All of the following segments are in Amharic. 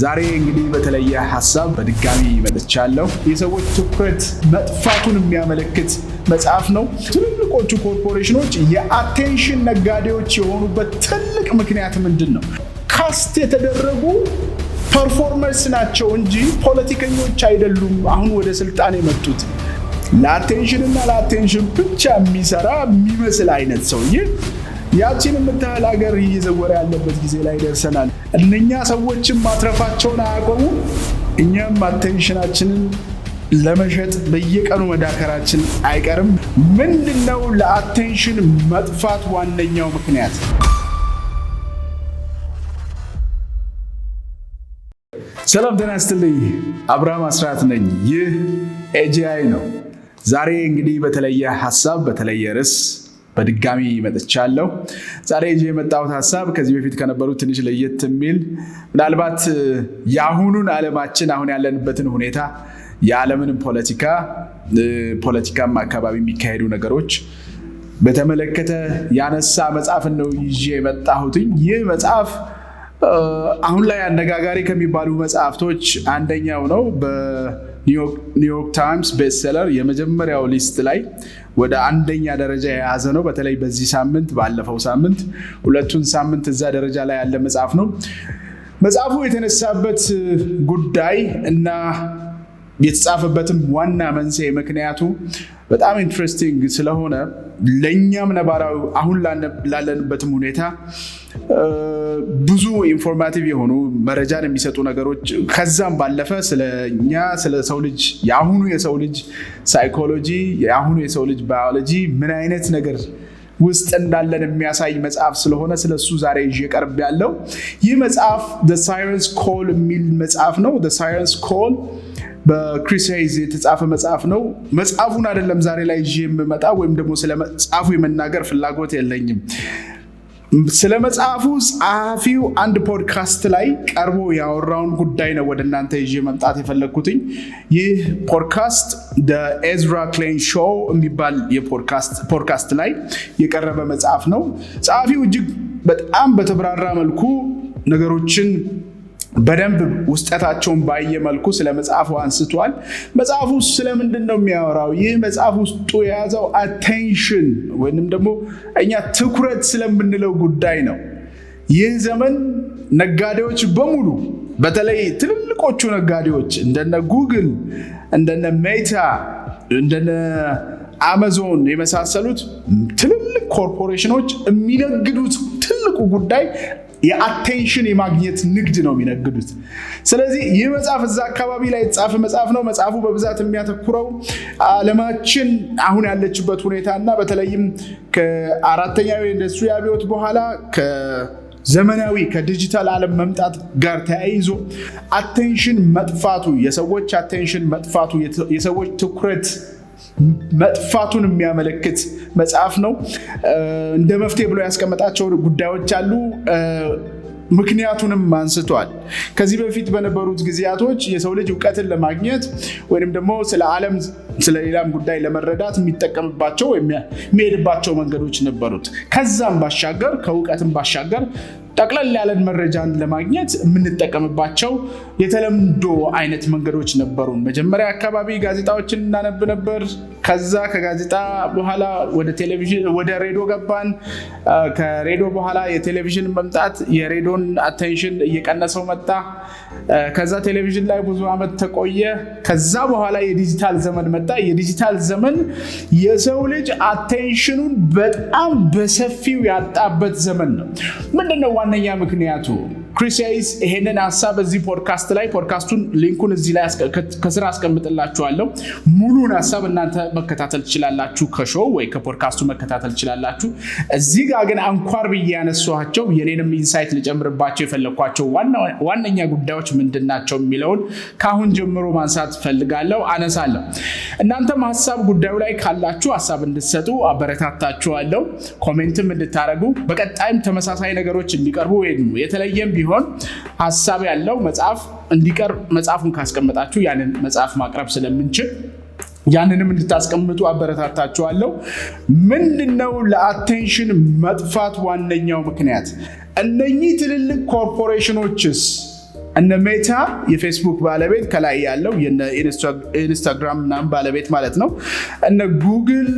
ዛሬ እንግዲህ በተለየ ሀሳብ በድጋሚ መጥቻለሁ። የሰዎች ትኩረት መጥፋቱን የሚያመለክት መጽሐፍ ነው። ትልልቆቹ ኮርፖሬሽኖች የ attention ነጋዴዎች የሆኑበት ትልቅ ምክንያት ምንድን ነው? Cast የተደረጉ performers ናቸው እንጂ ፖለቲከኞች አይደሉም። አሁን ወደ ስልጣን የመጡት ለ attention እና ለ attention ብቻ የሚሰራ የሚመስል አይነት ሰውዬ ያቺን የምታህል ሀገር እየዘወረ ያለበት ጊዜ ላይ ደርሰናል። እነኛ ሰዎችም ማትረፋቸውን አያቆሙም። እኛም attention ኣችንን ለመሸጥ በየቀኑ መዳከራችን አይቀርም። ምንድነው ለ attention መጥፋት ዋነኛው ምክንያት? ሰላም ጤና ይስጥልኝ። አብርሃም አስራት ነኝ። ይህ ኤጂአይ ነው። ዛሬ እንግዲህ በተለየ ሀሳብ በተለየ ርዕስ በድጋሚ መጥቻለሁ። ዛሬ ይዤ የመጣሁት ሀሳብ ከዚህ በፊት ከነበሩት ትንሽ ለየት የሚል፣ ምናልባት የአሁኑን ዓለማችን አሁን ያለንበትን ሁኔታ፣ የዓለምንም ፖለቲካ፣ ፖለቲካም አካባቢ የሚካሄዱ ነገሮች በተመለከተ ያነሳ መጽሐፍን ነው ይዤ የመጣሁትኝ። ይህ መጽሐፍ አሁን ላይ አነጋጋሪ ከሚባሉ መጽሐፍቶች አንደኛው ነው። በኒውዮርክ ታይምስ bestseller የመጀመሪያው list ላይ ወደ አንደኛ ደረጃ የያዘ ነው። በተለይ በዚህ ሳምንት፣ ባለፈው ሳምንት፣ ሁለቱን ሳምንት እዛ ደረጃ ላይ ያለ መጽሐፍ ነው። መጽሐፉ የተነሳበት ጉዳይ እና የተጻፈበትም ዋና መንስኤ ምክንያቱ በጣም interesting ስለሆነ፣ ለእኛም ነባራዊ አሁን ላለንበትም ሁኔታ ብዙ informative የሆኑ መረጃን የሚሰጡ ነገሮች፣ ከዛም ባለፈ ስለኛ ስለ ሰው ልጅ፣ የአሁኑ የሰው ልጅ psychology፣ የአሁኑ የሰው ልጅ ባዮሎጂ ምን አይነት ነገር ውስጥ እንዳለን የሚያሳይ መጽሐፍ ስለሆነ ስለሱ ዛሬ ይዤ ቀርቤያለሁ። ይህ መጽሐፍ The Siren's Call የሚል መጽሐፍ ነው። The Siren's Call በክሪስ ሄይዝ የተጻፈ መጽሐፍ ነው። መጽሐፉን አይደለም ዛሬ ላይ ይዤ የምመጣ ወይም ደግሞ ስለ መጽሐፉ የመናገር ፍላጎት የለኝም። ስለ መጽሐፉ ጸሐፊው አንድ ፖድካስት ላይ ቀርቦ ያወራውን ጉዳይ ነው ወደ እናንተ ይዤ መምጣት የፈለግኩትኝ። ይህ ፖድካስት Ezra Klein Show የሚባል ፖድካስት ላይ የቀረበ መጽሐፍ ነው። ጸሐፊው እጅግ በጣም በተብራራ መልኩ፣ ነገሮችን በደንብ ውስጠታቸውን ባየ መልኩ ስለ መጽሐፉ አንስቷል። መጽሐፉ ስለምንድን ነው የሚያወራው? ይህ መጽሐፍ ውስጡ የያዘው attention ወይንም ደግሞ እኛ ትኩረት ስለምንለው ጉዳይ ነው። ይህ ዘመን ነጋዴዎች በሙሉ፣ በተለይ ትልልቆቹ ነጋዴዎች እንደነ ጉግል፣ እንደነ ሜታ፣ እንደነ አማዞን የመሳሰሉት ትልልቅ ኮርፖሬሽኖች የሚነግዱት ትልቁ ጉዳይ የ attention የማግኘት ንግድ ነው የሚነግዱት። ስለዚህ ይህ መጽሐፍ እዛ አካባቢ ላይ የተጻፈ መጽሐፍ ነው። መጽሐፉ በብዛት የሚያተኩረው ዓለማችን አሁን ያለችበት ሁኔታ እና በተለይም ከአራተኛው የኢንዱስትሪ አብዮት በኋላ፣ ከዘመናዊ ከዲጂታል ዓለም መምጣት ጋር ተያይዞ attention መጥፋቱ፣ የሰዎች attention መጥፋቱ፣ የሰዎች ትኩረት መጥፋቱን የሚያመለክት መጽሐፍ ነው። እንደ መፍትሄ ብሎ ያስቀመጣቸው ጉዳዮች አሉ። ምክንያቱንም አንስቷል። ከዚህ በፊት በነበሩት ጊዜያቶች የሰው ልጅ እውቀትን ለማግኘት ወይም ደግሞ ስለ ዓለም ስለ ሌላም ጉዳይ ለመረዳት የሚጠቀምባቸው ወይም የሚሄድባቸው መንገዶች ነበሩት። ከዛም ባሻገር፣ ከእውቀትም ባሻገር ጠቅለል ያለን መረጃን ለማግኘት የምንጠቀምባቸው የተለምዶ አይነት መንገዶች ነበሩን። መጀመሪያ አካባቢ ጋዜጣዎችን እናነብ ነበር። ከዛ ከጋዜጣ በኋላ ወደ ቴሌቪዥን፣ ወደ ሬዲዮ ገባን። ከሬዲዮ በኋላ የቴሌቪዥን መምጣት የሬዲዮን attention እየቀነሰው መጣ። ከዛ ቴሌቪዥን ላይ ብዙ ዓመት ተቆየ። ከዛ በኋላ የዲጂታል ዘመን መጣ። የዲጂታል ዘመን የሰው ልጅ attention ኑን በጣም በሰፊው ያጣበት ዘመን ነው። ምንድነው ዋነኛ ምክንያቱ? ክሪስ ሄይዝ ይሄንን ሀሳብ በዚህ ፖድካስት ላይ፣ ፖድካስቱን link ኡን እዚህ ላይ ከስር አስቀምጥላችኋለሁ። ሙሉን ሀሳብ እናንተ መከታተል ትችላላችሁ፣ ከ show ወይ ከፖድካስቱ መከታተል ትችላላችሁ። እዚህ ጋር ግን አንኳር ብዬ ያነሷቸው፣ የኔንም insight ልጨምርባቸው የፈለግኳቸው ዋነኛ ጉዳዮች ምንድን ናቸው የሚለውን ከአሁን ጀምሮ ማንሳት ፈልጋለሁ፣ አነሳለሁ። እናንተም ሀሳብ ጉዳዩ ላይ ካላችሁ ሀሳብ እንድትሰጡ አበረታታችኋለሁ፣ comment ም እንድታደርጉ፣ በቀጣይም ተመሳሳይ ነገሮች እንዲቀርቡ ወይም የተለየም ቢሆን ሀሳብ ያለው መጽሐፍ እንዲቀርብ መጽሐፉን ካስቀመጣችሁ ያንን መጽሐፍ ማቅረብ ስለምንችል ያንንም እንድታስቀምጡ አበረታታችኋለሁ። ምንድነው ለ attention መጥፋት ዋነኛው ምክንያት? እነኚህ ትልልቅ ኮርፖሬሽኖችስ እነ ሜታ የፌስቡክ ባለቤት፣ ከላይ ያለው ኢንስታግራም ምናምን ባለቤት ማለት ነው። እነ ጉግል፣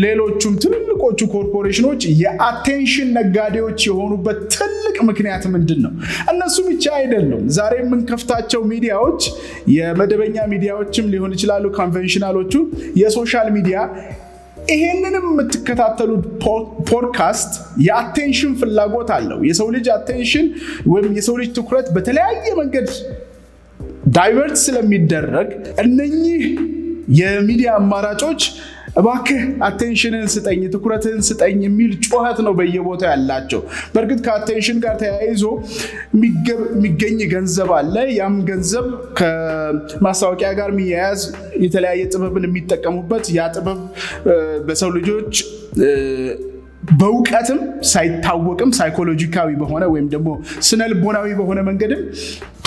ሌሎቹም ትልልቆቹ ኮርፖሬሽኖች የ attention ነጋዴዎች የሆኑበት ትልቅ ምክንያት ምንድን ነው? እነሱ ብቻ አይደሉም። ዛሬ የምንከፍታቸው ሚዲያዎች የመደበኛ ሚዲያዎችም ሊሆን ይችላሉ፣ conventional ኦቹ፣ የ social media፣ ይሄንንም የምትከታተሉት ፖድካስት የ attention ፍላጎት አለው። የሰው ልጅ attention ወይም የሰው ልጅ ትኩረት በተለያየ መንገድ divert ስለሚደረግ እነኚህ የሚዲያ አማራጮች እባክህ attention ህን ስጠኝ፣ ትኩረትህን ስጠኝ የሚል ጩኸት ነው በየቦታው ያላቸው። በእርግጥ ከ attention ጋር ተያይዞ የሚገኝ ገንዘብ አለ። ያም ገንዘብ ከማስታወቂያ ጋር የሚያያዝ የተለያየ ጥበብን የሚጠቀሙበት፣ ያ ጥበብ በሰው ልጆች በእውቀትም ሳይታወቅም ሳይኮሎጂካዊ በሆነ ወይም ደግሞ ስነልቦናዊ በሆነ መንገድም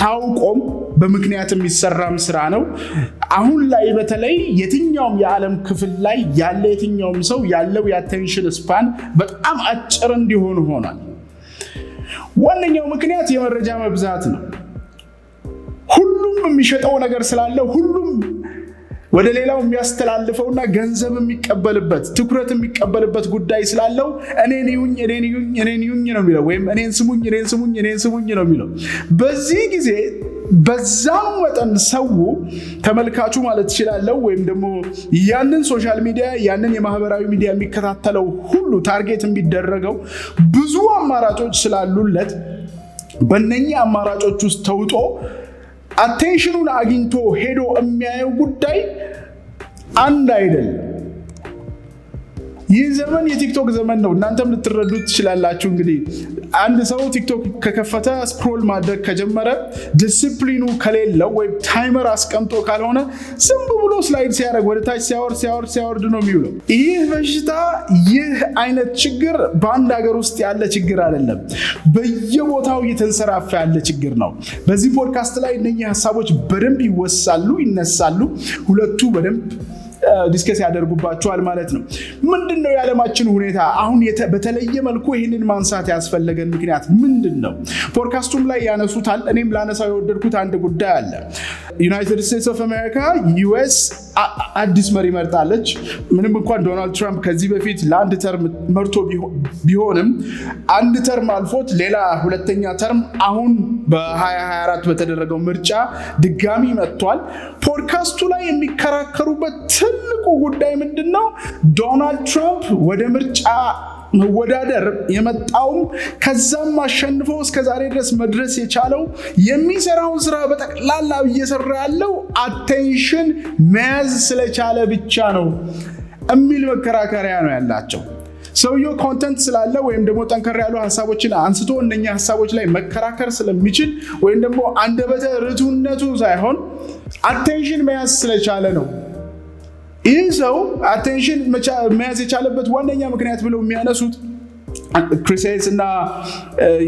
ታውቆም በምክንያት የሚሰራም ስራ ነው። አሁን ላይ በተለይ የትኛውም የዓለም ክፍል ላይ ያለ የትኛውም ሰው ያለው የ attention span በጣም አጭር እንዲሆን ሆኗል። ዋነኛው ምክንያት የመረጃ መብዛት ነው። ሁሉም የሚሸጠው ነገር ስላለ፣ ሁሉም ወደ ሌላው የሚያስተላልፈውና ገንዘብ የሚቀበልበት፣ ትኩረት የሚቀበልበት ጉዳይ ስላለው እኔን እዩኝ፣ እኔን እዩኝ፣ እኔን እዩኝ ነው የሚለው፣ ወይም እኔን ስሙኝ፣ እኔን ስሙኝ፣ እኔን ስሙኝ ነው የሚለው። በዚህ ጊዜ በዛው መጠን ሰው፣ ተመልካቹ ማለት ትችላለው፣ ወይም ደግሞ ያንን social media፣ ያንን የማህበራዊ ሚዲያ የሚከታተለው ሁሉ target የሚደረገው ብዙ አማራጮች ስላሉለት በእነኚህ አማራጮች ውስጥ ተውጦ attention ኑን አግኝቶ ሄዶ የሚያየው ጉዳይ አንድ አይደለም። ይህ ዘመን የቲክቶክ ዘመን ነው። እናንተም ልትረዱት ትችላላችሁ። እንግዲህ አንድ ሰው ቲክቶክ ከከፈተ፣ scroll ማድረግ ከጀመረ፣ ዲስፕሊኑ ከሌለው ወይም timer አስቀምጦ ካልሆነ ዝም ብሎ slide ሲያደርግ፣ ወደ ታች ሲያወርድ ሲያወርድ ሲያወርድ ነው የሚውለው። ይህ በሽታ፣ ይህ አይነት ችግር በአንድ ሀገር ውስጥ ያለ ችግር አይደለም፣ በየቦታው እየተንሰራፋ ያለ ችግር ነው። በዚህ ፖድካስት ላይ እነኚህ ሀሳቦች በደንብ ይወሳሉ፣ ይነሳሉ። ሁለቱ በደንብ discuss ያደርጉባቸዋል ማለት ነው። ምንድን ነው የዓለማችን ሁኔታ? አሁን በተለየ መልኩ ይህንን ማንሳት ያስፈለገን ምክንያት ምንድን ነው? ፖድካስቱም ላይ ያነሱታል። እኔም ላነሳው የወደድኩት አንድ ጉዳይ አለ። United States of America፣ US አዲስ መሪ መርጣለች። ምንም እንኳን ዶናልድ ትራምፕ ከዚህ በፊት ለአንድ term መርቶ ቢሆንም አንድ term አልፎት ሌላ ሁለተኛ term አሁን በ2024 በተደረገው ምርጫ ድጋሚ መጥቷል። ፖድካስቱ ላይ የሚከራከሩበት ትልቁ ጉዳይ ምንድን ነው? ዶናልድ ትራምፕ ወደ ምርጫ መወዳደር የመጣውም ከዛም አሸንፎ እስከ ዛሬ ድረስ መድረስ የቻለው፣ የሚሰራውን ስራ በጠቅላላ እየሰራ ያለው attention መያዝ ስለቻለ ብቻ ነው የሚል መከራከሪያ ነው ያላቸው። ሰውየው content ስላለ ወይም ደግሞ ጠንከር ያሉ ሀሳቦችን አንስቶ እነኛ ሀሳቦች ላይ መከራከር ስለሚችል ወይም ደግሞ አንደበተ ርቱዕነቱ ሳይሆን attention መያዝ ስለቻለ ነው። ይህ ሰው attention መያዝ የቻለበት ዋነኛ ምክንያት ብለው የሚያነሱት ክሪስ ሄይስ እና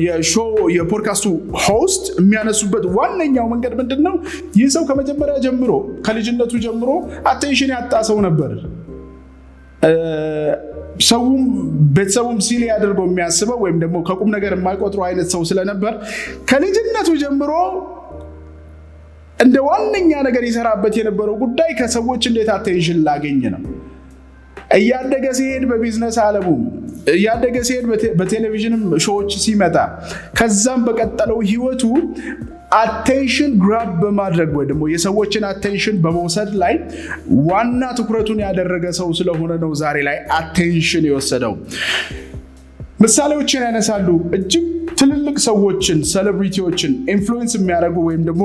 የ show የፖድካስቱ host የሚያነሱበት ዋነኛው መንገድ ምንድን ነው? ይህ ሰው ከመጀመሪያ ጀምሮ፣ ከልጅነቱ ጀምሮ attention ያጣ ሰው ነበር። ሰውም ቤተሰቡም silly አድርጎ የሚያስበው ወይም ደግሞ ከቁም ነገር የማይቆጥረው አይነት ሰው ስለነበር ከልጅነቱ ጀምሮ እንደ ዋነኛ ነገር ይሰራበት የነበረው ጉዳይ ከሰዎች እንዴት attention ላገኝ ነው። እያደገ ሲሄድ በቢዝነስ ዓለሙም፣ እያደገ ሲሄድ በቴሌቪዥንም show ዎች ሲመጣ፣ ከዛም በቀጠለው ህይወቱ attention grab በማድረግ ወይ ደግሞ የሰዎችን attention በመውሰድ ላይ ዋና ትኩረቱን ያደረገ ሰው ስለሆነ ነው ዛሬ ላይ attention የወሰደው። ምሳሌዎችን ያነሳሉ። እጅግ ትልልቅ ሰዎችን፣ celebrity ዎችን፣ influence የሚያደርጉ ወይም ደግሞ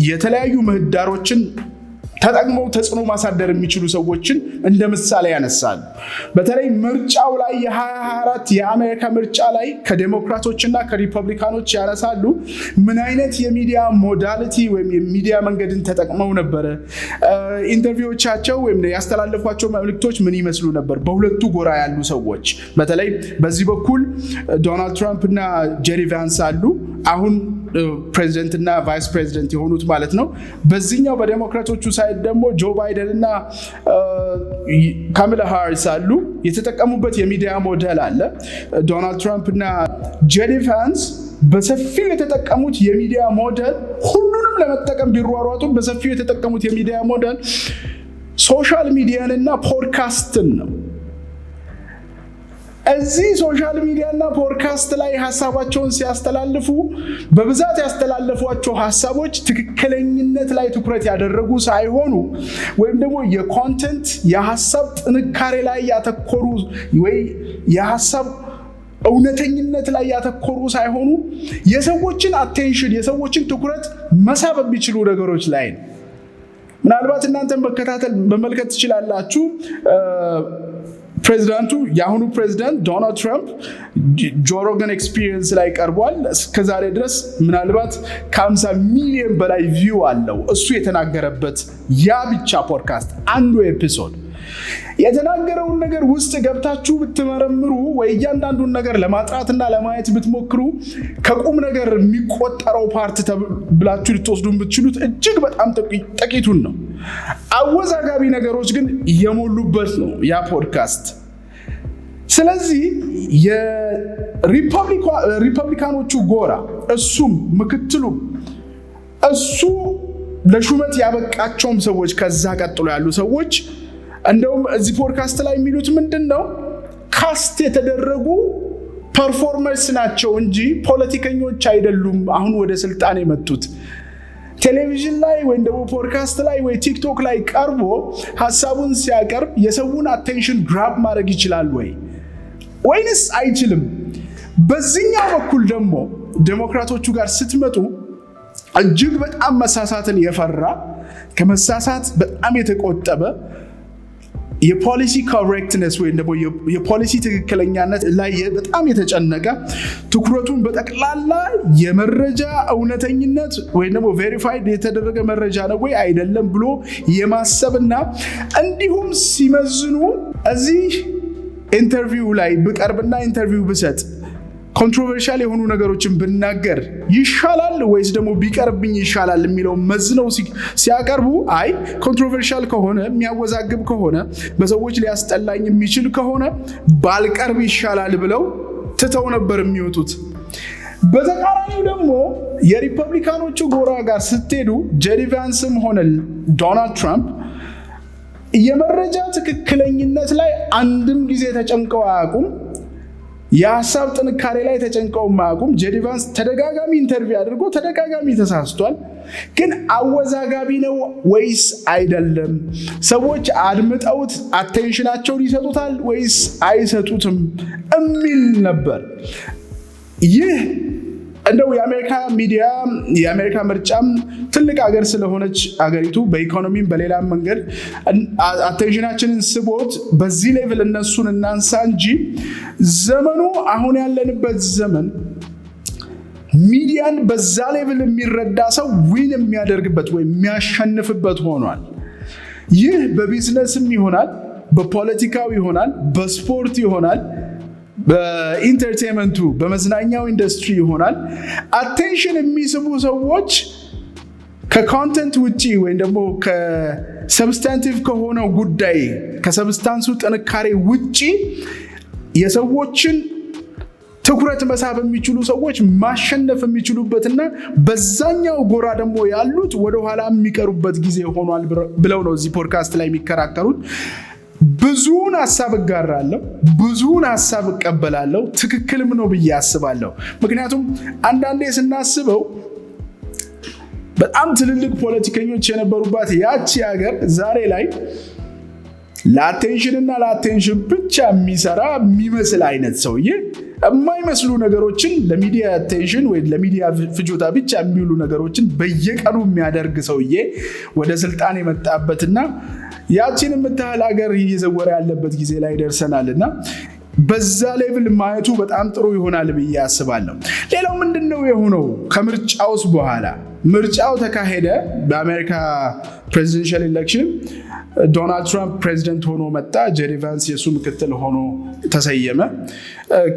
የተለያዩ ምህዳሮችን ተጠቅመው ተጽዕኖ ማሳደር የሚችሉ ሰዎችን እንደ ምሳሌ ያነሳሉ። በተለይ ምርጫው ላይ፣ የ2024 የአሜሪካ ምርጫ ላይ ከዴሞክራቶች እና ከሪፐብሊካኖች ያነሳሉ። ምን አይነት የሚዲያ modality ወይም የሚዲያ መንገድን ተጠቅመው ነበረ? Interview ዎቻቸው ወይም ያስተላለፏቸው መልእክቶች ምን ይመስሉ ነበር? በሁለቱ ጎራ ያሉ ሰዎች፣ በተለይ በዚህ በኩል ዶናልድ ትራምፕ እና ጄዲ ቫንስ አሉ። አሁን ፕሬዚደንት እና vice president የሆኑት ማለት ነው። በዚህኛው በዴሞክራቶቹ side ደግሞ ጆ ባይደን እና ካማላ ሃሪስ አሉ። የተጠቀሙበት የሚዲያ ሞዴል አለ። ዶናልድ ትራምፕ እና ጄዲ ቫንስ በሰፊው የተጠቀሙት የሚዲያ ሞዴል፣ ሁሉንም ለመጠቀም ቢሯሯጡም በሰፊው የተጠቀሙት የሚዲያ model social media ንና ፖድካስትን ነው። እዚህ social media ና ፖድካስት ላይ ሀሳባቸውን ሲያስተላልፉ በብዛት ያስተላለፏቸው ሀሳቦች ትክክለኝነት ላይ ትኩረት ያደረጉ ሳይሆኑ ወይም ደግሞ የ content፣ የሀሳብ ጥንካሬ ላይ ያተኮሩ ወይ የሀሳብ እውነተኝነት ላይ ያተኮሩ ሳይሆኑ የሰዎችን attention፣ የሰዎችን ትኩረት መሳብ የሚችሉ ነገሮች ላይ ነው። ምናልባት እናንተን መከታተል መመልከት ትችላላችሁ። ፕሬዚዳንቱ፣ የአሁኑ ፕሬዚዳንት ዶናልድ ትራምፕ Joe Rogan Experience ላይ ቀርቧል። እስከዛሬ ድረስ ምናልባት ከ50 ሚሊዮን በላይ view አለው። እሱ የተናገረበት ያ ብቻ ፖድካስት አንዱ episode የተናገረውን ነገር ውስጥ ገብታችሁ ብትመረምሩ ወይ እያንዳንዱን ነገር ለማጥራትና ለማየት ብትሞክሩ ከቁም ነገር የሚቆጠረው part ብላችሁ ልትወስዱ የምትችሉት እጅግ በጣም ጥቂቱን ነው። አወዛጋቢ ነገሮች ግን የሞሉበት ነው ያ ፖድካስት። ስለዚህ የሪፐብሊካኖቹ ጎራ፣ እሱም ምክትሉም እሱ ለሹመት ያበቃቸውም ሰዎች፣ ከዛ ቀጥሎ ያሉ ሰዎች እንደውም እዚህ ፖድካስት ላይ የሚሉት ምንድን ነው? Cast የተደረጉ performers ናቸው እንጂ ፖለቲከኞች አይደሉም። አሁን ወደ ስልጣን የመጡት ቴሌቪዥን ላይ ወይም ደግሞ ፖድካስት ላይ ወይ ቲክቶክ ላይ ቀርቦ ሀሳቡን ሲያቀርብ የሰውን attention grab ማድረግ ይችላል ወይ ወይንስ አይችልም? በዚህኛው በኩል ደግሞ ዴሞክራቶቹ ጋር ስትመጡ እጅግ በጣም መሳሳትን የፈራ፣ ከመሳሳት በጣም የተቆጠበ፣ የ policy correctness ወይም ደግሞ የፖሊሲ ትክክለኛነት ላይ በጣም የተጨነቀ፣ ትኩረቱን በጠቅላላ የመረጃ እውነተኝነት ወይም ደግሞ verified የተደረገ መረጃ ነው ወይ አይደለም ብሎ የማሰብና እንዲሁም ሲመዝኑ እዚህ interview ላይ ብቀርብና interview ብሰጥ controversial የሆኑ ነገሮችን ብናገር ይሻላል ወይስ ደግሞ ቢቀርብኝ ይሻላል የሚለው መዝነው ሲያቀርቡ፣ አይ controversial ከሆነ፣ የሚያወዛግብ ከሆነ፣ በሰዎች ሊያስጠላኝ የሚችል ከሆነ ባልቀርብ ይሻላል ብለው ትተው ነበር የሚወጡት። በተቃራኒው ደግሞ የሪፐብሊካኖቹ ጎራ ጋር ስትሄዱ ጄዲ ቫንስም ሆነ ዶናልድ ትራምፕ የመረጃ ትክክለኝነት ላይ አንድም ጊዜ ተጨንቀው አያውቁም። የሀሳብ ጥንካሬ ላይ ተጨንቀው አያውቁም። ጄዲ ቫንስ ተደጋጋሚ interview አድርጎ ተደጋጋሚ ተሳስቷል። ግን አወዛጋቢ ነው ወይስ አይደለም፣ ሰዎች አድምጠውት attention ኣቸውን ይሰጡታል ወይስ አይሰጡትም የሚል ነበር። ይህ እንደው የአሜሪካ ሚዲያ፣ የአሜሪካ ምርጫም ትልቅ ሀገር ስለሆነች አገሪቱ በኢኮኖሚም በሌላም መንገድ attention ኣችንን ስቦት በዚህ level እነሱን እናንሳ እንጂ ዘመኑ፣ አሁን ያለንበት ዘመን ሚዲያን በዛ level የሚረዳ ሰው win የሚያደርግበት ወይም የሚያሸንፍበት ሆኗል። ይህ በቢዝነስም ይሆናል፣ በፖለቲካው ይሆናል፣ በስፖርት ይሆናል፣ በ entertainment ኡ፣ በመዝናኛው ኢንዱስትሪ ይሆናል። Attention የሚስቡ ሰዎች ከ content ውጪ ወይም ደግሞ ከ substantive ከሆነው ጉዳይ፣ ከ substance ኡ ጥንካሬ ውጪ የሰዎችን ትኩረት መሳብ የሚችሉ ሰዎች ማሸነፍ የሚችሉበትና በዛኛው ጎራ ደግሞ ያሉት ወደኋላ የሚቀሩበት ጊዜ ሆኗል ብለው ነው እዚህ ፖድካስት ላይ የሚከራከሩት። ብዙውን ሀሳብ እጋራለሁ፣ ብዙውን ሀሳብ እቀበላለሁ፣ ትክክልም ነው ብዬ አስባለሁ። ምክንያቱም አንዳንዴ ስናስበው በጣም ትልልቅ ፖለቲከኞች የነበሩባት ያቺ ሀገር ዛሬ ላይ ለ attention እና ለ attention ብቻ የሚሰራ የሚመስል አይነት ሰውዬ፣ የማይመስሉ ነገሮችን፣ ለሚዲያ attention ወይ ለሚዲያ ፍጆታ ብቻ የሚውሉ ነገሮችን በየቀኑ የሚያደርግ ሰውዬ ወደ ስልጣን የመጣበትና ያቺን የምታህል ሀገር እየዘወረ ያለበት ጊዜ ላይ ደርሰናል እና በዛ level ማየቱ በጣም ጥሩ ይሆናል ብዬ አስባለሁ። ሌላው ምንድን ነው የሆነው? ከምርጫውስ በኋላ ምርጫው ተካሄደ። በአሜሪካ presidential election ዶናልድ ትራምፕ ፕሬዚደንት ሆኖ መጣ። ጄዲ ቫንስ የእሱ ምክትል ሆኖ ተሰየመ።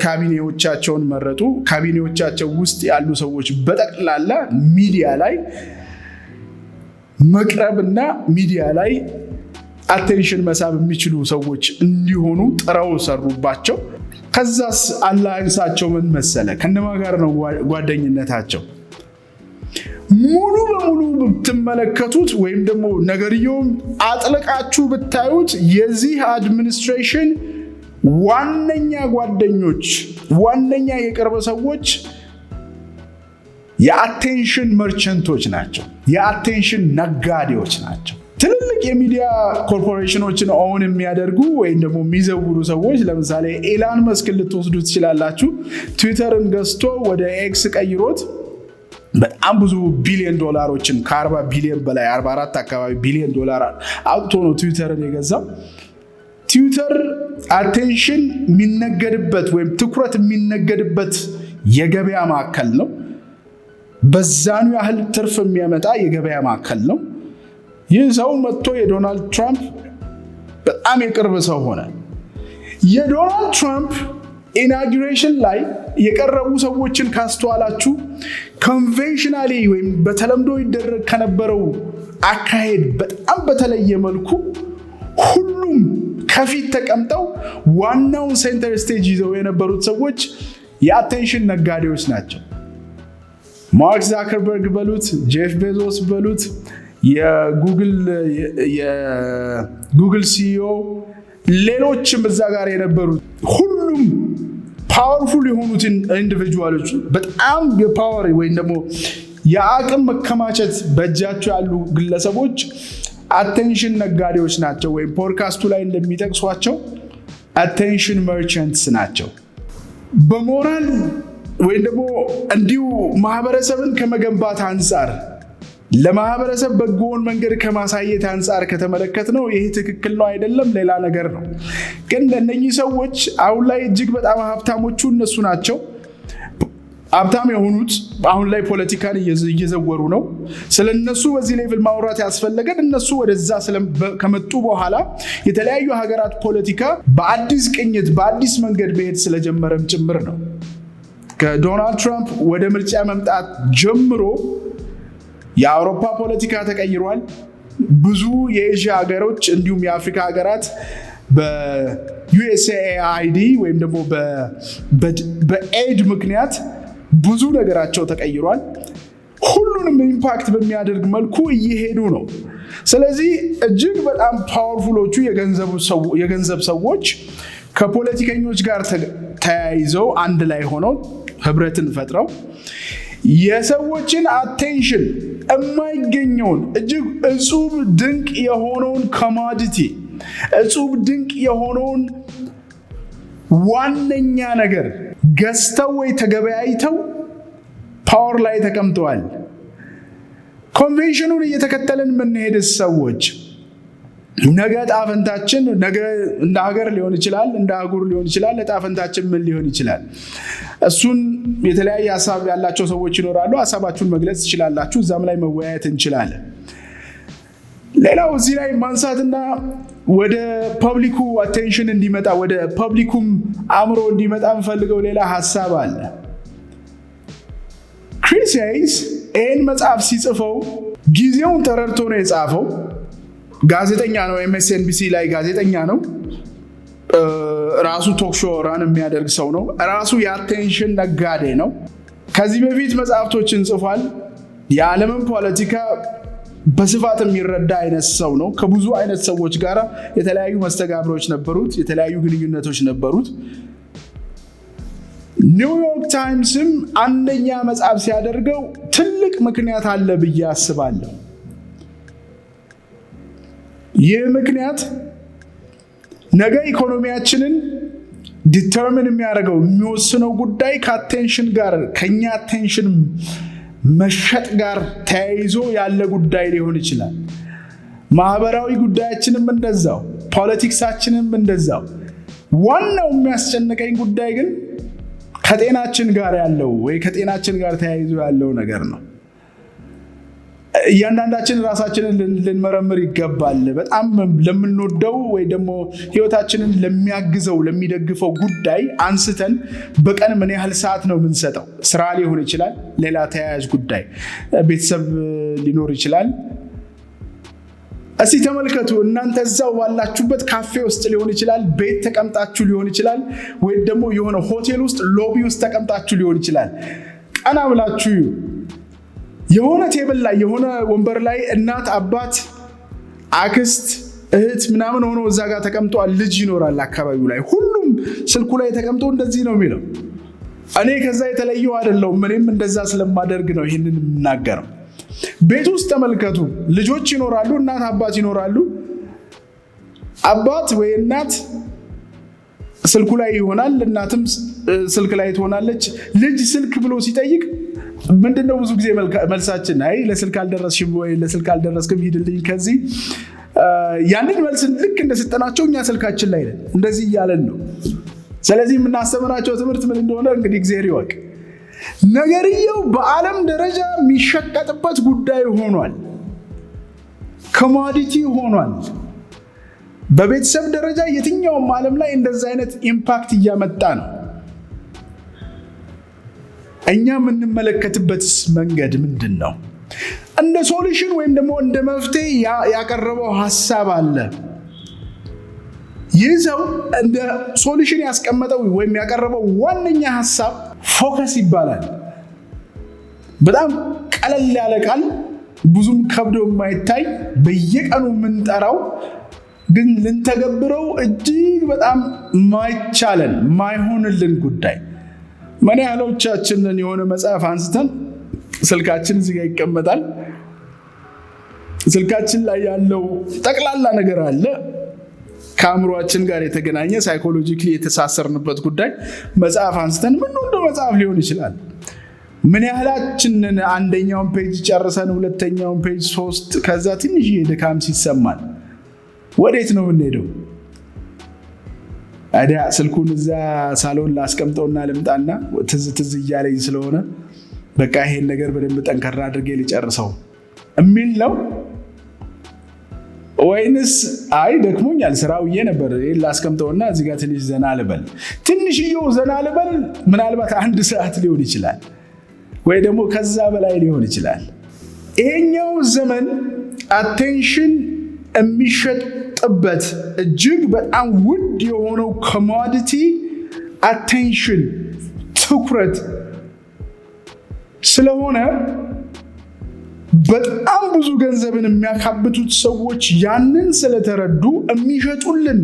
ካቢኔዎቻቸውን መረጡ። ካቢኔዎቻቸው ውስጥ ያሉ ሰዎች በጠቅላላ ሚዲያ ላይ መቅረብና ሚዲያ ላይ attention መሳብ የሚችሉ ሰዎች እንዲሆኑ ጥረው ሰሩባቸው። ከዛስ alliance ኣቸው ምን መሰለ? ከነማ ጋር ነው ጓደኝነታቸው? ሙሉ በሙሉ ብትመለከቱት ወይም ደግሞ ነገርየውም አጥልቃችሁ ብታዩት የዚህ administration ዋነኛ ጓደኞች፣ ዋነኛ የቅርብ ሰዎች የ attention merchant ኦች ናቸው። የ attention ነጋዴዎች ናቸው። ትልልቅ የሚዲያ ኮርፖሬሽኖችን own የሚያደርጉ ወይም ደግሞ የሚዘውሩ ሰዎች፣ ለምሳሌ ኤላን መስክን ልትወስዱ ትችላላችሁ። ትዊተርን ገዝቶ ወደ X ቀይሮት በጣም ብዙ ቢሊዮን ዶላሮችን፣ ከ40 ቢሊዮን በላይ፣ 44 አካባቢ ቢሊዮን ዶላር አውጥቶ ነው ትዊተርን የገዛው። ትዊተር attention የሚነገድበት ወይም ትኩረት የሚነገድበት የገበያ ማዕከል ነው። በዛኑ ያህል ትርፍ የሚያመጣ የገበያ ማዕከል ነው። ይህ ሰው መጥቶ የዶናልድ ትራምፕ በጣም የቅርብ ሰው ሆነ። የዶናልድ ትራምፕ inauguration ላይ የቀረቡ ሰዎችን ካስተዋላችሁ conventionally ወይም በተለምዶ ይደረግ ከነበረው አካሄድ በጣም በተለየ መልኩ ሁሉም ከፊት ተቀምጠው ዋናውን center stage ይዘው የነበሩት ሰዎች የ attention ነጋዴዎች ናቸው። ማርክ ዛከርበርግ በሉት፣ ጄፍ ቤዞስ በሉት፣ የጉግል CEO፣ ሌሎችም እዛ ጋር የነበሩት ሁሉም powerful የሆኑትን individual ኦች፣ በጣም የ power ወይም ደግሞ የአቅም መከማቸት በእጃቸው ያሉ ግለሰቦች attention ነጋዴዎች ናቸው፣ ወይም ፖድካስቱ ላይ እንደሚጠቅሷቸው attention merchants ናቸው። በሞራል ወይም ደግሞ እንዲሁ ማህበረሰብን ከመገንባት አንጻር፣ ለማህበረሰብ በጎውን መንገድ ከማሳየት አንጻር ከተመለከትነው ይሄ ትክክል ነው አይደለም ሌላ ነገር ነው። ግን እነኚህ ሰዎች አሁን ላይ እጅግ በጣም ሀብታሞቹ እነሱ ናቸው። ሀብታም የሆኑት አሁን ላይ ፖለቲካን እየዘወሩ ነው። ስለ እነሱ በዚህ level ማውራት ያስፈለገን እነሱ ወደዛ ከመጡ በኋላ የተለያዩ ሀገራት ፖለቲካ በአዲስ ቅኝት፣ በአዲስ መንገድ መሄድ ስለጀመረም ጭምር ነው። ከዶናልድ ትራምፕ ወደ ምርጫ መምጣት ጀምሮ የአውሮፓ ፖለቲካ ተቀይሯል። ብዙ የኤዥያ ሀገሮች እንዲሁም የአፍሪካ ሀገራት በዩኤስኤአይዲ ወይም ደግሞ በ aid ምክንያት ብዙ ነገራቸው ተቀይሯል። ሁሉንም impact በሚያደርግ መልኩ እየሄዱ ነው። ስለዚህ እጅግ በጣም powerful ኦቹ የገንዘብ ሰዎች ከፖለቲከኞች ጋር ተያይዘው አንድ ላይ ሆነው ህብረትን ፈጥረው የሰዎችን attention የማይገኘውን እጅግ እጹብ ድንቅ የሆነውን commodity፣ እጹብ ድንቅ የሆነውን ዋነኛ ነገር ገዝተው ወይ ተገበያይተው power ላይ ተቀምጠዋል። ኮንቬንሽኑን እየተከተልን የምንሄድ ሰዎች ነገ ዕጣ ፈንታችን፣ ነገ እንደ ሀገር ሊሆን ይችላል፣ እንደ አህጉር ሊሆን ይችላል። ዕጣ ፈንታችን ምን ሊሆን ይችላል? እሱን የተለያየ ሀሳብ ያላቸው ሰዎች ይኖራሉ። ሀሳባችሁን መግለጽ ትችላላችሁ። እዛም ላይ መወያየት እንችላለን። ሌላው እዚህ ላይ ማንሳትና ወደ public ኩ attention እንዲመጣ፣ ወደ public ኩም አእምሮ እንዲመጣ የምፈልገው ሌላ ሀሳብ አለ። ክሪስ ሄይስ ይህን መጽሐፍ ሲጽፈው ጊዜውን ተረድቶ ነው የጻፈው። ጋዜጠኛ ነው። MSNBC ላይ ጋዜጠኛ ነው። ራሱ talk show run የሚያደርግ ሰው ነው። ራሱ የ attention ነጋዴ ነው። ከዚህ በፊት መጽሐፍቶችን ጽፏል። የዓለምን ፖለቲካ በስፋት የሚረዳ አይነት ሰው ነው። ከብዙ አይነት ሰዎች ጋር የተለያዩ መስተጋብሮች ነበሩት፣ የተለያዩ ግንኙነቶች ነበሩት። ኒውዮርክ ታይምስም አንደኛ መጽሐፍ ሲያደርገው ትልቅ ምክንያት አለ ብዬ አስባለሁ። ይህ ምክንያት ነገ ኢኮኖሚያችንን determine የሚያደርገው፣ የሚወስነው ጉዳይ ከ attention ጋር፣ ከኛ attention መሸጥ ጋር ተያይዞ ያለ ጉዳይ ሊሆን ይችላል። ማህበራዊ ጉዳያችንም እንደዛው፣ politics ኣችንም እንደዛው። ዋናው የሚያስጨንቀኝ ጉዳይ ግን ከጤናችን ጋር ያለው ወይ ከጤናችን ጋር ተያይዞ ያለው ነገር ነው። እያንዳንዳችን ራሳችንን ልንመረምር ይገባል። በጣም ለምንወደው ወይ ደግሞ ህይወታችንን ለሚያግዘው፣ ለሚደግፈው ጉዳይ አንስተን በቀን ምን ያህል ሰዓት ነው የምንሰጠው? ስራ ሊሆን ይችላል፣ ሌላ ተያያዥ ጉዳይ፣ ቤተሰብ ሊኖር ይችላል። እስቲ ተመልከቱ። እናንተ እዛው ባላችሁበት ካፌ ውስጥ ሊሆን ይችላል፣ ቤት ተቀምጣችሁ ሊሆን ይችላል፣ ወይም ደግሞ የሆነ ሆቴል ውስጥ lobby ውስጥ ተቀምጣችሁ ሊሆን ይችላል። ቀና ብላችሁ የሆነ table ላይ፣ የሆነ ወንበር ላይ እናት፣ አባት፣ አክስት፣ እህት ምናምን ሆኖ እዛ ጋር ተቀምጧል። ልጅ ይኖራል አካባቢው ላይ። ሁሉም ስልኩ ላይ ተቀምጦ እንደዚህ ነው የሚለው። እኔ ከዛ የተለየው አይደለሁም። እኔም እንደዛ ስለማደርግ ነው ይህንን የምናገረው። ቤት ውስጥ ተመልከቱ። ልጆች ይኖራሉ፣ እናት አባት ይኖራሉ። አባት ወይ እናት ስልኩ ላይ ይሆናል፣ እናትም ስልክ ላይ ትሆናለች። ልጅ ስልክ ብሎ ሲጠይቅ ምንድነው ብዙ ጊዜ መልሳችን? አይ ለስልክ አልደረስሽም ወይ ለስልክ አልደረስክም፣ ሂድልኝ ከዚህ። ያንን መልስ ልክ እንደሰጠናቸው እኛ ስልካችን ላይ ነን፣ እንደዚህ እያለን ነው። ስለዚህ የምናስተምራቸው ትምህርት ምን እንደሆነ እንግዲህ እግዚአብሔር ይወቅ። ነገርየው በዓለም ደረጃ የሚሸቀጥበት ጉዳይ ሆኗል። Commodity ሆኗል። በቤተሰብ ደረጃ የትኛውም ዓለም ላይ እንደዛ አይነት impact እያመጣ ነው። እኛ የምንመለከትበት መንገድ ምንድን ነው? እንደ solution ወይም ደግሞ እንደ መፍትሄ ያቀረበው ሀሳብ አለ። ይህ ሰው እንደ solution ያስቀመጠው ወይም ያቀረበው ዋነኛ ሀሳብ focus ይባላል። በጣም ቀለል ያለ ቃል፣ ብዙም ከብዶ የማይታይ፣ በየቀኑ የምንጠራው ግን ልንተገብረው እጅግ በጣም ማይቻለን፣ ማይሆንልን ጉዳይ። ምን ያህሎቻችንን የሆነ መጽሐፍ አንስተን ስልካችን እዚህ ጋር ይቀመጣል። ስልካችን ላይ ያለው ጠቅላላ ነገር አለ፣ ከአእምሯችን ጋር የተገናኘ፣ psychologically የተሳሰርንበት ጉዳይ። መጽሐፍ አንስተን ምን እንደ መጽሐፍ ሊሆን ይችላል። ምን ያህላችንን አንደኛውን page ጨርሰን ሁለተኛውን page፣ ሶስት፣ ከዛ ትንሽ ድካም ሲሰማን ወዴት ነው የምንሄደው? ታዲያ ስልኩን እዛ ሳሎን ላስቀምጠውና ልምጣና ትዝ ትዝ እያለኝ ስለሆነ በቃ ይሄን ነገር በደንብ ጠንከራ አድርጌ ልጨርሰው የሚል ነው ወይንስ አይ ደክሞኛል፣ ስራ ውዬ ነበር፣ ይሄን ላስቀምጠውና እዚህ ጋር ትንሽ ዘና ልበል? ትንሽዬው ዘና ልበል ምናልባት አንድ ሰዓት ሊሆን ይችላል፣ ወይ ደግሞ ከዛ በላይ ሊሆን ይችላል። ይሄኛው ዘመን attention የሚሸጥበት እጅግ በጣም ውድ የሆነው commodity attention፣ ትኩረት ስለሆነ በጣም ብዙ ገንዘብን የሚያካብቱት ሰዎች ያንን ስለተረዱ የሚሸጡልን፣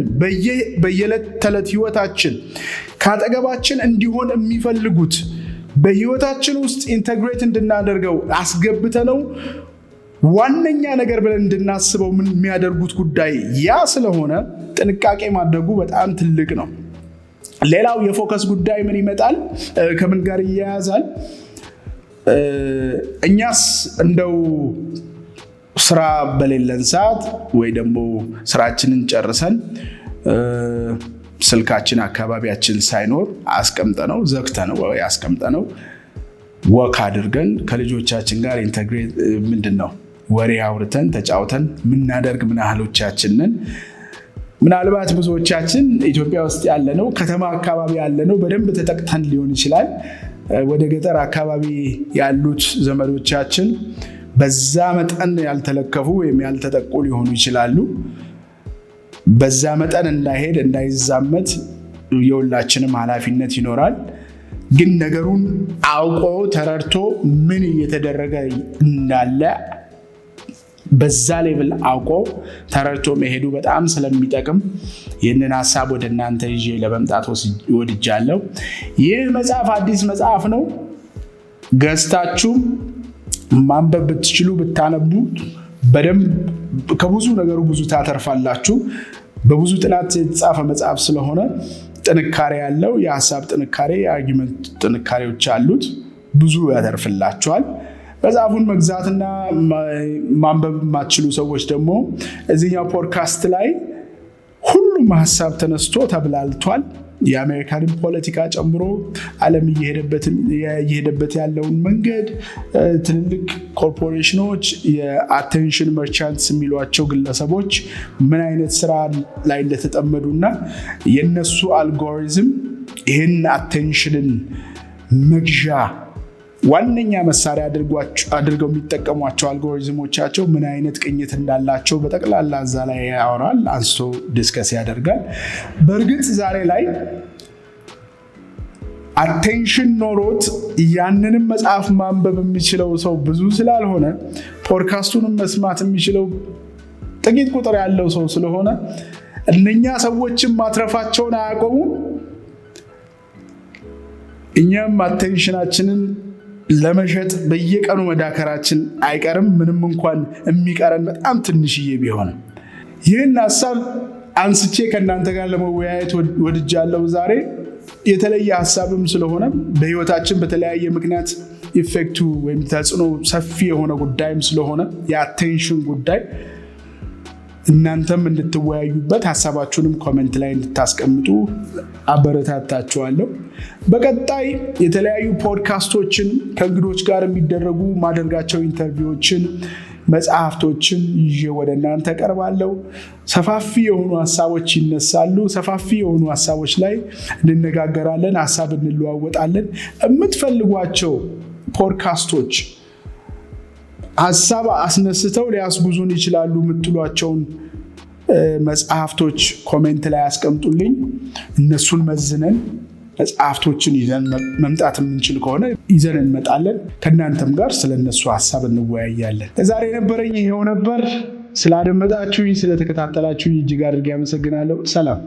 በየዕለት ተዕለት ህይወታችን ከአጠገባችን እንዲሆን የሚፈልጉት፣ በህይወታችን ውስጥ integrate እንድናደርገው አስገብተነው ዋነኛ ነገር ብለን እንድናስበው ምን የሚያደርጉት ጉዳይ ያ ስለሆነ ጥንቃቄ ማድረጉ በጣም ትልቅ ነው። ሌላው የ focus ጉዳይ ምን ይመጣል? ከምን ጋር ይያያዛል? እኛስ እንደው ስራ በሌለን ሰዓት ወይ ደግሞ ስራችንን ጨርሰን ስልካችን አካባቢያችን ሳይኖር አስቀምጠነው፣ ዘግተነው ወይ አስቀምጠነው walk አድርገን ከልጆቻችን ጋር integrate ምንድን ነው ወሬ አውርተን ተጫውተን የምናደርግ ምን ያህሎቻችንን? ምናልባት ብዙዎቻችን ኢትዮጵያ ውስጥ ያለነው፣ ከተማ አካባቢ ያለነው በደንብ ተጠቅተን ሊሆን ይችላል። ወደ ገጠር አካባቢ ያሉት ዘመዶቻችን በዛ መጠን ያልተለከፉ ወይም ያልተጠቁ ሊሆኑ ይችላሉ። በዛ መጠን እንዳይሄድ፣ እንዳይዛመት የሁላችንም ኃላፊነት ይኖራል። ግን ነገሩን አውቆ ተረድቶ ምን እየተደረገ እንዳለ በዛ level አውቆ ተረድቶ መሄዱ በጣም ስለሚጠቅም ይህንን ሀሳብ ወደ እናንተ ይዤ ለመምጣት ወድጃለሁ። ይህ መጽሐፍ አዲስ መጽሐፍ ነው። ገዝታችሁ ማንበብ ብትችሉ ብታነቡ በደንብ ከብዙ ነገሩ ብዙ ታተርፋላችሁ። በብዙ ጥናት የተጻፈ መጽሐፍ ስለሆነ ጥንካሬ ያለው፣ የሀሳብ ጥንካሬ፣ የ argument ጥንካሬዎች አሉት። ብዙ ያተርፍላችኋል። መጽሐፉን መግዛትና ማንበብ የማትችሉ ሰዎች ደግሞ እዚህኛው ፖድካስት ላይ ሁሉም ሀሳብ ተነስቶ ተብላልቷል። የአሜሪካንን ፖለቲካ ጨምሮ ዓለም እየሄደበት ያለውን መንገድ፣ ትልልቅ ኮርፖሬሽኖች፣ የ attention merchants የሚሏቸው ግለሰቦች ምን አይነት ስራ ላይ እንደተጠመዱ እና የነሱ አልጎሪዝም ይህን አቴንሽንን መግዣ ዋነኛ መሳሪያ አድርገው የሚጠቀሟቸው አልጎሪዝሞቻቸው ምን አይነት ቅኝት እንዳላቸው በጠቅላላ እዛ ላይ ያወራል፣ አንስቶ discuss ያደርጋል። በእርግጥ ዛሬ ላይ attention ኖሮት ያንንም መጽሐፍ ማንበብ የሚችለው ሰው ብዙ ስላልሆነ፣ ፖድካስቱንም መስማት የሚችለው ጥቂት ቁጥር ያለው ሰው ስለሆነ እነኛ ሰዎችን ማትረፋቸውን አያቆሙም። እኛም attention ኣችንን ለመሸጥ በየቀኑ መዳከራችን አይቀርም፣ ምንም እንኳን የሚቀረን በጣም ትንሽዬ ቢሆንም። ይህን ሀሳብ አንስቼ ከእናንተ ጋር ለመወያየት ወድጃለሁ ዛሬ። የተለየ ሀሳብም ስለሆነ፣ በህይወታችን በተለያየ ምክንያት effect ኡ ወይም ተጽዕኖ ሰፊ የሆነ ጉዳይም ስለሆነ የ attention ጉዳይ፣ እናንተም እንድትወያዩበት ሀሳባችሁንም comment ላይ እንድታስቀምጡ አበረታታችኋለሁ። በቀጣይ የተለያዩ ፖድካስቶችን፣ ከእንግዶች ጋር የሚደረጉ ማደርጋቸው interview ዎችን፣ መጽሐፍቶችን ይዤ ወደ እናንተ ቀርባለሁ። ሰፋፊ የሆኑ ሀሳቦች ይነሳሉ። ሰፋፊ የሆኑ ሀሳቦች ላይ እንነጋገራለን፣ ሀሳብ እንለዋወጣለን። የምትፈልጓቸው ፖድካስቶች፣ ሀሳብ አስነስተው ሊያስጉዙን ይችላሉ የምትሏቸውን መጽሐፍቶች comment ላይ ያስቀምጡልኝ። እነሱን መዝነን መጽሐፍቶችን ይዘን መምጣት የምንችል ከሆነ ይዘን እንመጣለን። ከእናንተም ጋር ስለነሱ ሀሳብ እንወያያለን። ለዛሬ የነበረኝ ይሄው ነበር። ስላደመጣችሁኝ፣ ስለተከታተላችሁኝ እጅግ አድርጌ አመሰግናለሁ። ሰላም።